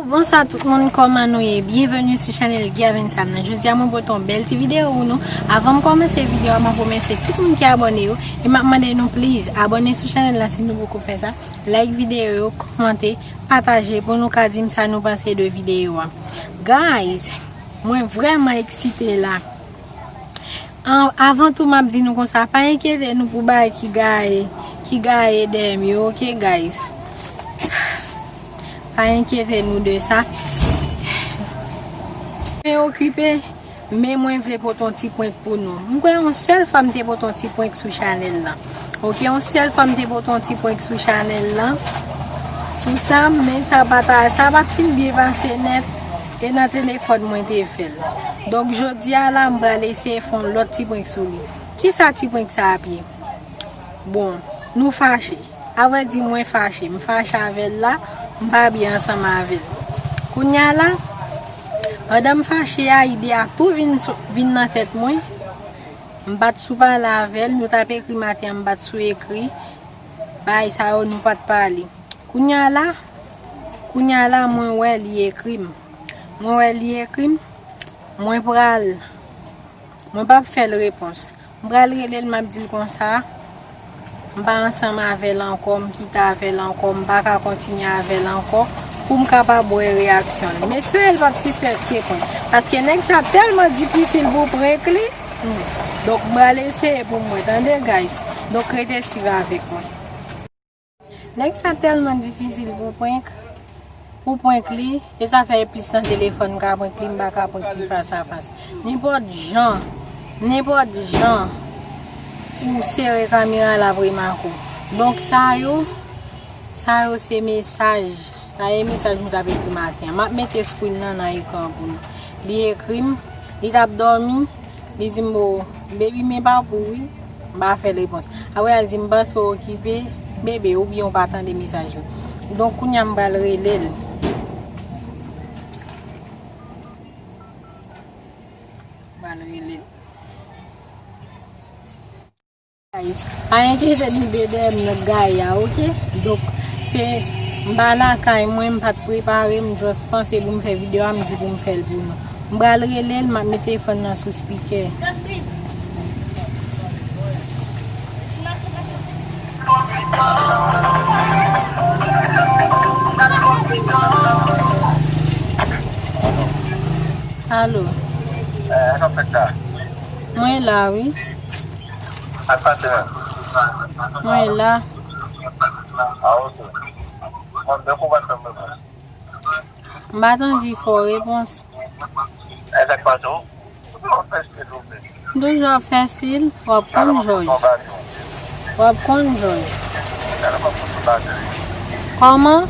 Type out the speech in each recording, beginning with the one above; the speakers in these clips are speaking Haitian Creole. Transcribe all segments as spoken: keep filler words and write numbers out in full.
Bonswa tout moun, kòman nou ye? Byenveni sou chanèl Gervin Sam nan. Jodi a mwen pote yon bèl ti videyo pou nou. Avan m kòmanse videyo a, m ap remèsye tout moun ki abòne yo. E m ap mande nou please abòne sou chanèl la si nou poko fè sa. Like videyo yo, kòmante, pataje pou nou ka di m sa nou panse de videyo a. Guys, mwen vrèman eksite la. An, avan tou, m ap di nou konsa, pa enkyete nou pou bagay ki gaye, ki gaye dèyè m yo, oke, guys? Pa enkyete nou de sa. Mwen okipe, men mwen vle pote yon ti prank pou nou. M kwè yon sèl fwa m te pote yon ti prank sou chanèl la. Oke, yon sèl fwa m te pote yon ti prank sou chanèl la. Sou sa, men sa pa ta, sa pa t fin byen pase nèt. E nan telefòn mwen te fè l. Donk, jodi a la, m pral eseye fè yon lòt ti prank sou li. Kisa ti prank sa ap ye? Bon, nou fache. Avrèdi, mwen fache. M fache avè l la, m pa byen ansanm avè l. Kounye a la, pandan m fache a, ide a tou vin, sou- vin nan tèt mwen. M pa t sou pale avè l, nou t ap ekri maten an, m pa t sou ekri. Bagay sa yo, nou pa t pale. Kounye a la, kounye a la, mwen wè li ekri m. Mwen wè li ekri m, mwen pral, mwen p ap fè l repons. M pral rele l, m ap di l konsa, m pa ansanm avè l ankò, m kite avè l ankò, m pa ka kontinye avè l ankò, pou m kapab wè reyaksyon l. M espere l p ap sispèk se prank, paske nèg sa tèlman difisil pou prank li. Hmm. Donk, m pral eseye pou mwen, tande, guys. Donk, rete swiv avèk mwen. Nèg sa tèlman difisil pou prank, pou prank li, e sa fè e plis nan telefòn m ka prank li, m pa ka prank li fas a fas. Nenpòt jan, nenpòt jan ou sere kamera la ap remake w. Donk sa yo, sa yo se mesaj, sa e mesaj nou t ap ekri maten an. M ap mete screen nan nan ekran pou nou. Li ekri m, li t ap dòmi, Li di m, "O, baby, men pa pou wi." M pa fè l repons. Apre, l di m, "Panse w okipe, bebe, oubyen w pa tande mesaj yo." Donk, kounye a m pral rele l. M pral rele l. Guys, pa enkyete nou de dèyè m nan gaye a, oke? Donk, se m pa lakay mwen, m pa t prepare, m just panse pou m fè videyo a, m di pou m fè l pou nou. M pral rele l, m ap met telefòn nan sou spikè. Alo. Mwen la, wi. Ak patnè. Mwen la. Ah, ok. Mwen, men kou patnè mwen. M pa t anvi fè w repons. Èske ak patnè w? Ou fè stil ou menm. M toujou ap fè stil, w ap konn jòj. W ap konn jòj. Kòman?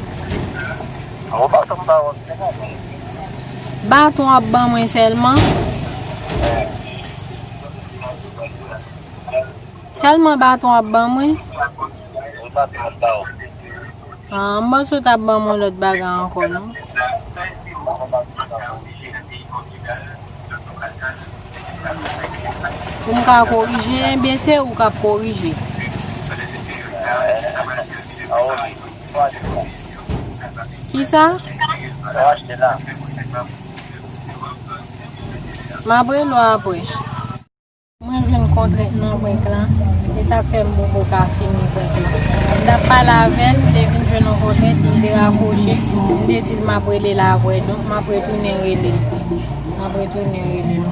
Baton w ap ban mwen sèlman? Sèlman baton w ap ban mwen? Ah, m panse w t ap ban mwen lòt bagay ankò, non? Pou m ka korije, enben se ou k ap korije. Kisa? M ap rele w apre. Mwen jwenn kontrent nan prank lan, e sa k fè m poko ka fini prank lan. M t ap pale avè l, m te vin jwenn yon kontrent, m te rakwoche, m te di l m ap rele l apre, donk m ap retounen rele l. M ap retounen rele l.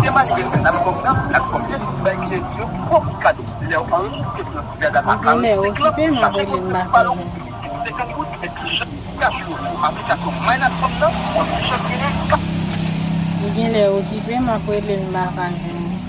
Se manifeste nan kòm nan, nan kòm se bay kle yo, pwòp kado. Lè w anrejistre nan sijè data karann senk lan, chache moun ki pral ba w senkant goud, epi chak ka sou aplikasyon MyNatCom nan, w ap chak genyen kat. Li genlè okipe, m ap rele l, m pa ka jwenn li.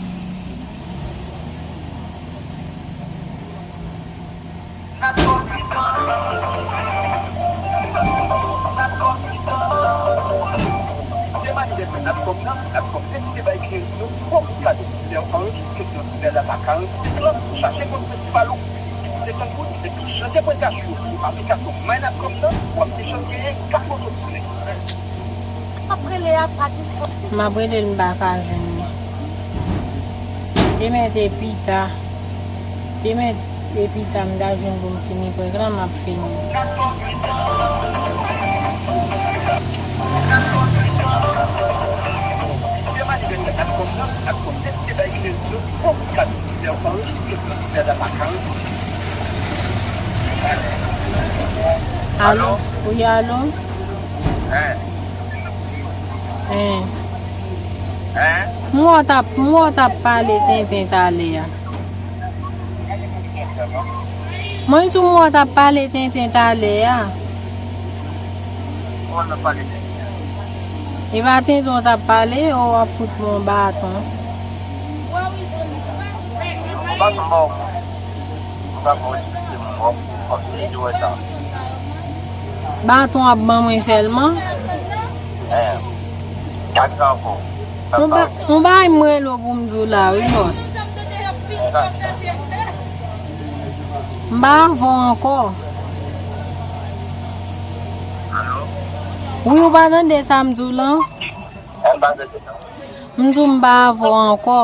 Demande de Natcom nan, Natcom deside bay kliyan yo yon gwo kout kado. Lè w anrejistre nan sijè data karann senk lan, chache kòd prensipal ou, epi senkant goud, epi chanje pwen kado yo sou aplikasyon MyNatCom nan, w ap te chans genyen kat moto toune. M ap rele a pa di m konn. M ap rele l, m pa ka jwenn li. Demen te pita. Demen te pita, m ta jwenn pou m fini prank lan, m ap fini. Alo? Wi, alo? Hein? Hein? Hein? M wè w t ap, m wè w t ap pale tenten talè a. Mwen di w m wè w t ap pale tenten talè a. E pa tenten w t ap pale, ou w ap fout mwen yon baton. Baton ap ban mwen sèlman. Yon ba-, yon bagay m rele w pou m di w la, wi, bòs. M pa avè w ankò. Wi, ou pa tande sa m di w lan? M di w m pa avè w ankò.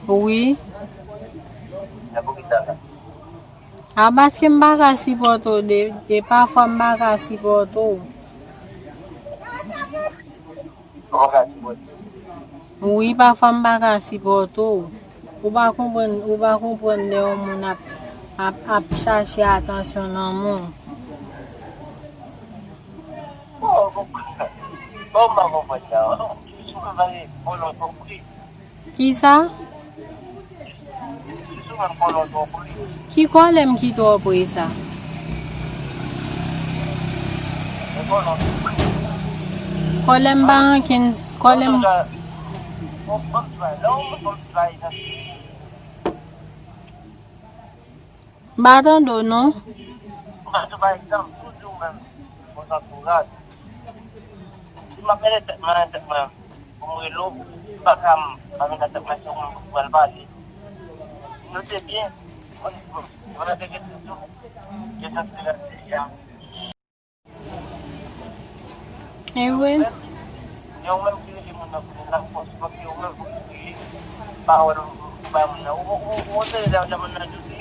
Wi. A, paske m pa ka sipòte w de, e pafwa m pa ka sipòte w. Wi, pafwa m pa ka sipòte w. Ou pa konprann, ou pa konprann lè yon moun ap, ap, ap chache atansyon nan moun. Kisa? Ki kòlè m ki twò pre sa? Kòlè m pa ankenn, kòlè m. M pa tande w non. M ap di w pa egzanp, toujou menm, bon, antouraj. Si m ap mennen tèt mwen nan tèt mwen, pou m rele w, m pa ka m pa mennen nan tèt mwen, se ou menm pou m pral pale. Nou te byen, mwen, mwen te gen toujou, gen santi de la. E vre. E ou menm ki rele moun nan pou li lakòs, paske ou menm pou ki kriye pawòl ou bay moun nan. Ou, ou, ou, ou te rele moun nan di w li,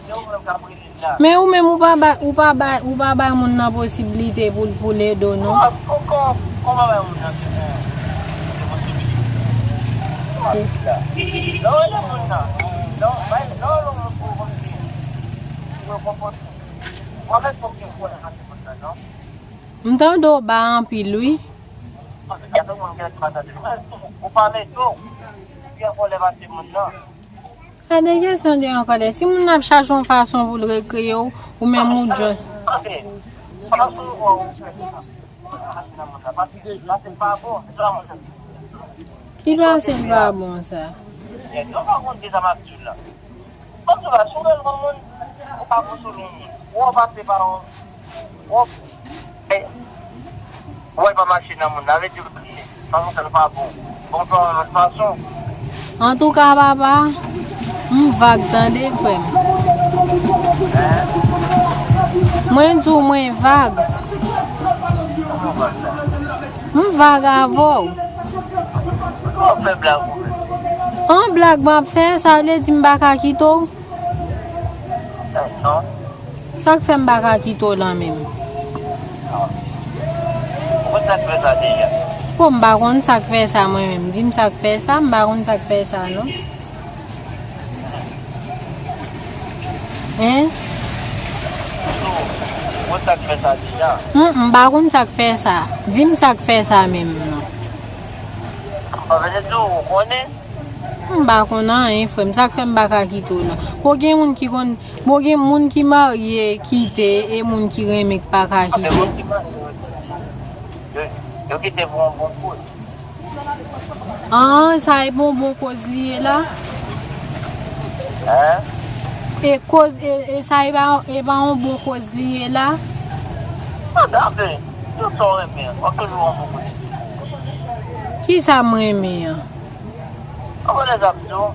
se ou menm k ap rele l la. Men ou menm ou pa bay, ou pa bay, ou pa bay moun nan posiblite pou l, pou l ede w non. Ou pa, ou pa, ou pa bay moun nan se, se posiblite. Ou pa di la. Lè w rele moun nan, lè w bay, lè w rele moun pou konsi, pou konpòte. Ou pa mèt fòk gen kòlè nan timoun nan, non. M tande w ba anpil, wi. Gen moun ki pa tande. Ou pa mete w. Ou gen kòlè pase moun nan. Pa de kesyon de an kòlè. Si moun nan ap chache yon fason pou l rekreye w, ou menm ou djòl. Ok. Fason ou fè sa. Pase nan moun nan. Pase, pase pa bon. Se sa moun nan. Ki pase l pa bon sa? Yo pa konn kisa m ap di w la. Kòm se la, si w wè l yon moun, ou pa konsole yon moun. Ou wè w pase pa yon, ou wè, ou wè l pa mache nan moun, sa vle di l kriye. Fason sa l pa bon. Bon, fè yon lòt fason. Antouka, papa, m vag tande, frè m. Mwen di w mwen vag. M vag avè w. Ou ap fè blag ou menm. An blag m ap fè, sa vle di m pa ka kite w? Non. Sa k fè m pa ka kite w lan menm? Ou konn sa k fè sa deja? Bon, m pa konn sa k fè sa mwen menm. Di m sa k fè sa, m pa konn sa k fè sa non. Hein? Ou konn sa k fè sa deja? Hum, m pa konn sa k fè sa. Di m sa k fè sa menm non. Sa vle di ou konnen? M pa konn anyen, frè m. Sa k fè m pa ka kite w lan? Bon, gen moun ki konn, bon, gen moun ki marye, kite, e moun ki renmen k pa ka kite. Yo, yo kite pou yon bon koz. An, sa e pa yon bon koz li ye la? Hein? E koz, e, e sa e pa, e pa yon bon koz li ye la? Gade, yo sa w renmen an, w ap toujou yon bon koz li ye. Kisa m renmen an? An, mwen deja m di w,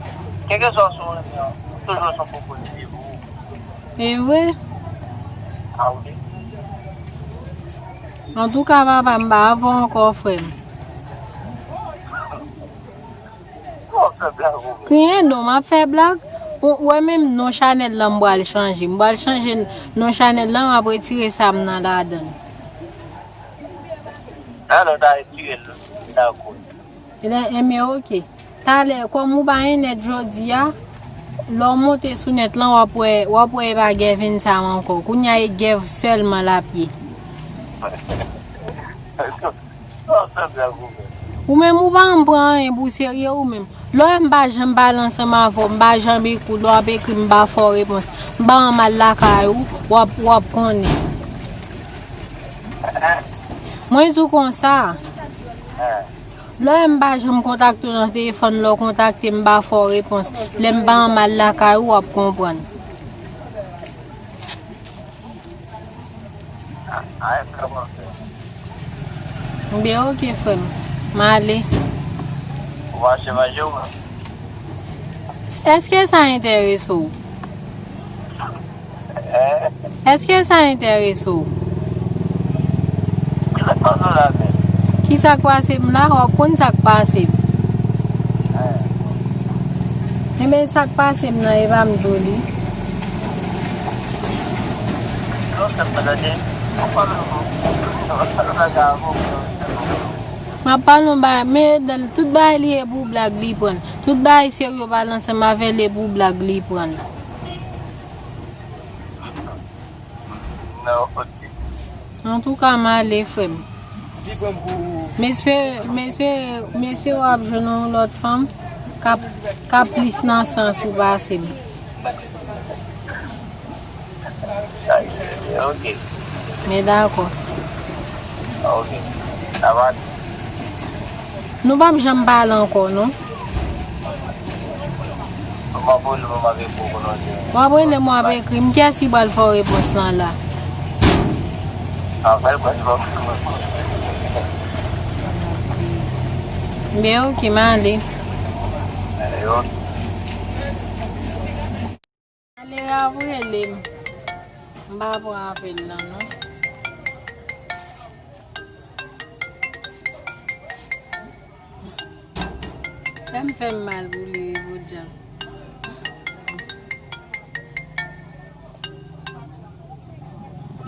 kèlkeswa sa w renmen an, toujou yon bon koz li ye pou ou. E vre? A wi. Antouka, papa, m pa avè w ankò, frè m. Bon, Kriye non, m ap fè blag. Ou wè menm non chanèl lan m pral chanje. M pral chanje non chanèl lan, m ap retire sa m nan ladan l. Alò, ta retire l, dakò. Ebyen, oke. Talè, kòm ou pa gen nèt jodi a, lè w monte sou nèt lan, w ap wè, w ap wè e pa Gèvin sa ankò. Kounye a e Gèv sèlman l ap ye. Ou menm ou pa janm pran anyen pou serye ou menm. Lè w wè m pa janm pale ansanm avè w, m pa janm ekri w, lè w ap ekri m pa fè w repons. M pa janm al lakay ou, w ap, w ap konnen. Mwen di w konsa, lè w wè m pa janm kontakte w nan telefòn, lè w kontakte m pa fè w repons. Lè m pa janm al lakay ou, w ap konprann. Ebyen, oke, frè m. M ale. Ou mache manje ou? Èske sa enterese w? Èske sa enterese w? Kisa k pase m la? W ap konn sa k pase m. Ebyen, sa k pase m nan, e pa m di w li. M ap pale yon bagay, men tout bagay li e pou blag li pran l. Tout bagay serye w pale ansanm avè l e pou blag li pran l. Antouka, m ale, frè m. M espere, m espere, m espere w ap jwenn yon lòt fanm k ap, k ap plis nan sans ou pase m. Ok. Men dakò. Ok. Sa va. Nou p ap janm pale ankò, non. Mwen ap rele, mwen ap ekri w konnen w di. W ap rele m, w ap ekri m. Kiyès ki pral fè w repons lan la? Apre, mwen, mwen. Men ok, m ale. Yo. Ale, w ap rele m. M pa pran apèl lan, non. Sa m fè m mal pou li, wi, podyab.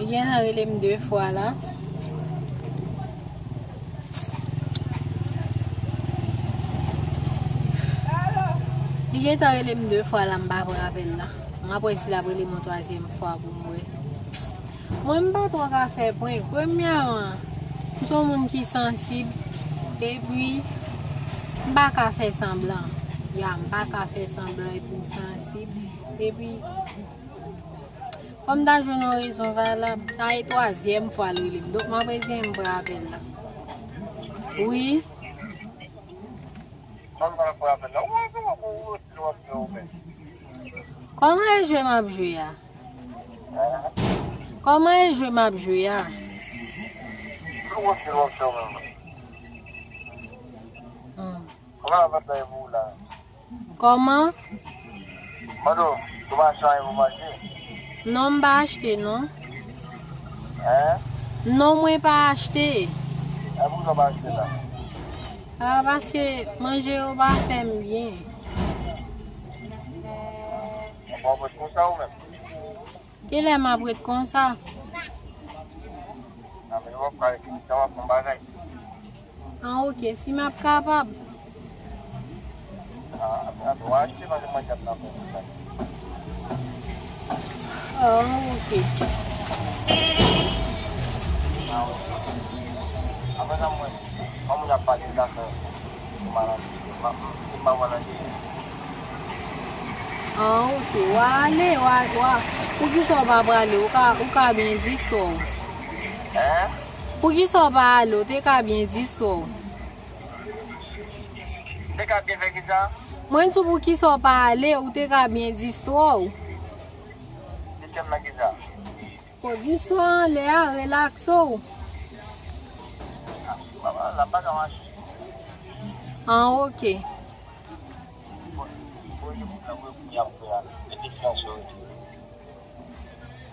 Li gentan rele m de fwa la. Li gentan rele m de fwa la, m pa pran apèl la. M ap wè si l ap rele m yon twazyèm fwa pou m wè. Mwen, m pa twò ka fè prank. Premyèman, m se yon moun ki sansib. Epi, m pa ka fè sanblan. Ya, m pa ka fè sanblan epi m sansib. Epi, fò m ta jwenn yon rezon valab. Sa e twazyèm fwa l rele m. Donk, m ap eseye m pran apèl la. Wi. Kòman e jwe m ap jwe a? Kòman e jwe m ap jwe a? Hmm. Kòman? Non, m pa achte, non. Non, mwen pa achte. A, paske manje yo pa fè m byen. Kilè m ap ret konsa? An, ok, si m ap kapab. An, ok. An, ok. W a ale, w a, w a. Poukisa w pa prale? Ou ka, ou ka byen distwè w. Poukisa w pa ale? Ou te ka byen distwè w. Te ka byen fè kisa? Mwen di w poukisa w pa ale, ou te ka byen distwè w. Distwè m nan kisa? Bon, distwè anlè a, relakse w. An, ok.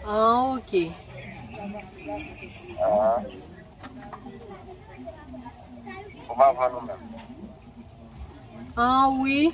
An, ok. An, wi.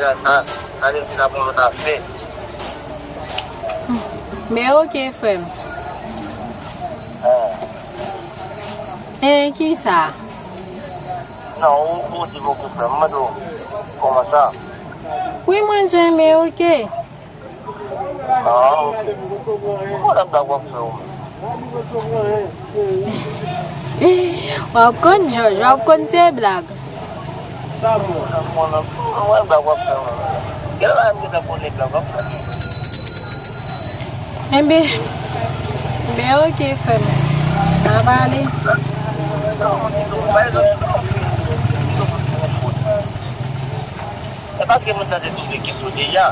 Sa, sa vle di n ap yon lòt afè. Men oke, frè m. Ah. E kisa? Non, ou, ou di m oke, frè m. Mwen mande w, kòman sa? Wi, mwen di men oke. Ah, oke. Ou konn blag w ap fè ou menm. W ap konn, Jòj, w ap konn se blag. Sa bon. Mwen, mwen, mwen, blag w ap fè ou menm. Gen lè m gentan konnen blag w ap fè. Enben, enben, oke, frè m. N a pale. E paske moun sa te twouve kit ou deja.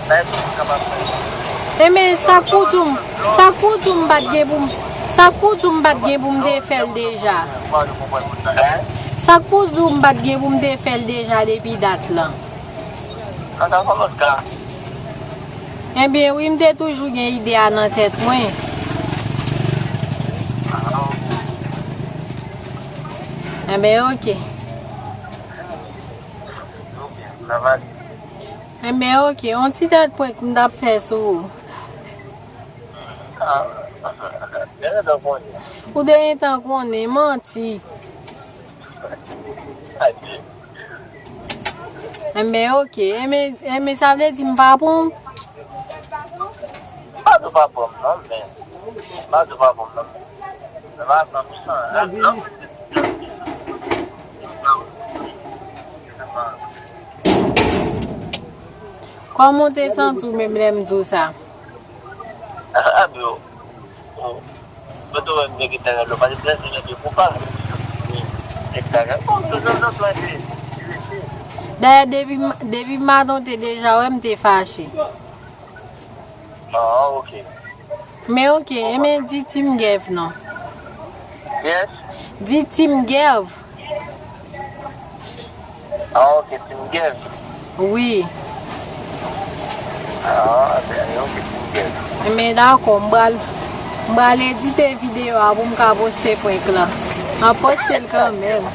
Sa e tout moun kapab fè. Enben, sa k pou di w, sa k pou di w m pa t gen pou m, sa k pou di w m pa t gen pou m te fè l deja? Sa k pou di w m pa t gen pou m te fè l deja depi dat lan? Sa ta fè lòt ka. Enben, wi, m te toujou gen ide a nan tèt mwen. Enben, oke. Enben, oke, yon ti tèt prank m t ap fè sou ou. Ou te gentan konnen, manti. Enben, oke, enben, enben, sa vle di m pa pran w? Pa di w pa pran m non, men. Pa di w pa pran m non, men. Kòman w te santi w menm lè m di w sa? Mwen te wè m te gentan rele w, pa te plezi men te koupab. Dayè, depi, depi maten w te deja wè m te fache. Ah, oke. Men oke, enben di Tim Gèv non. Yes? Di Tim Gèv. Ah, oke, Tim Gèv. Wi. Ah, ben, oke, Tim Gèv. Enben dakò, m pral, m pral edite videyo a pou m ka poste prank lan. M ap poste l kanmenm.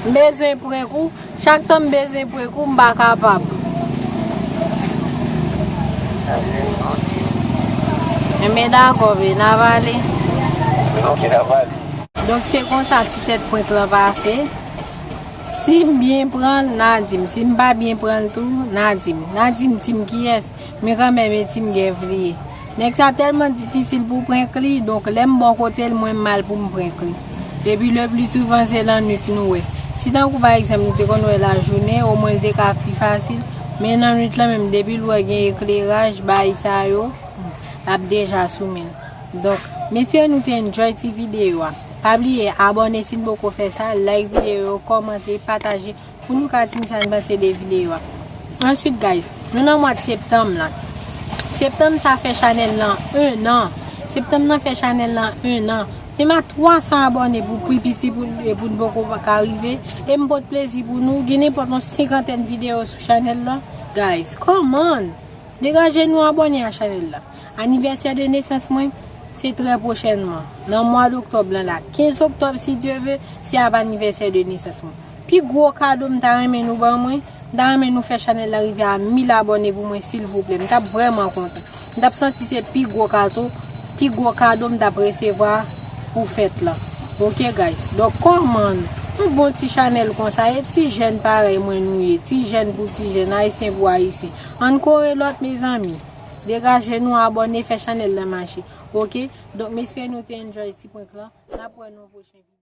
M bezwen prank ou. Chak tan m bezwen prank ou, m pa kapab. Enben dakò, bebe, n a pale. Oke, n a pale. Donk, se konsa ti tèt prank lan pase. Si m byen pran l, n a di m. Si m pa byen pran l tou, n a di m. N a di m Tim kiyès, men kanmenm e Tim Gèv li ye. Nèg sa tèlman difisil pou prank li, donk lè m bò kote l, mwen m mal pou m prank li. Epi le pli souvan se lannwit nou wè. Si tankou pa egzanp nou te konn wè lajounen, omwen l te ka pi fasil. Men lannwit lan menm, depi l wè gen ekleraj, bay sa yo, l ap deja sou men l. Donk, m espere nou te enjoy ti videyo a. Pa bliye abòne si n poko fè sa, like videyo yo, kòmante, pataje. Pou nou ka di m sa n panse de videyo a. Answit, guys, nou nan mwa septanm lan. Septanm sa fè chanèl lan en an. Septanm nan fè chanèl lan en an. Menm a twa san abòne pou pi piti pou, e pou n poko ka rive. E m pote plezi pou nou. Gen nenpòt yon senkantèn videyo sou chanèl lan. Guys, come on! Degaje nou abòne a chanèl la. Anivèsè de nesans mwen, se trè pwochènman. Nan mwa doktòb lan la, kenz oktòb, si Dye ve, se ap anivèsè de nesans mwen. Pi gwo kado m ta renmen nou ban mwen, m ta renmen nou fè chanèl la rive a mil abòne pou mwen, silvouplè. M t ap vrèman kontan. M t ap santi se pi gwo kado, pi gwo kado m t ap resevwa pou fèt lan. Oke, guys. Donk, kòman yon bon ti chanèl konsa, e ti jèn parèy mwen nou ye, ti jèn pou ti jèn, ayisyen pou ayisyen. Ann kore lòt, mezanmi. Degaje nou, abòne, fè chanèl lan mache. Oke? Donk, m espere nou te enjoy ti prank lan. N ap wè nou nan pwochen videyo.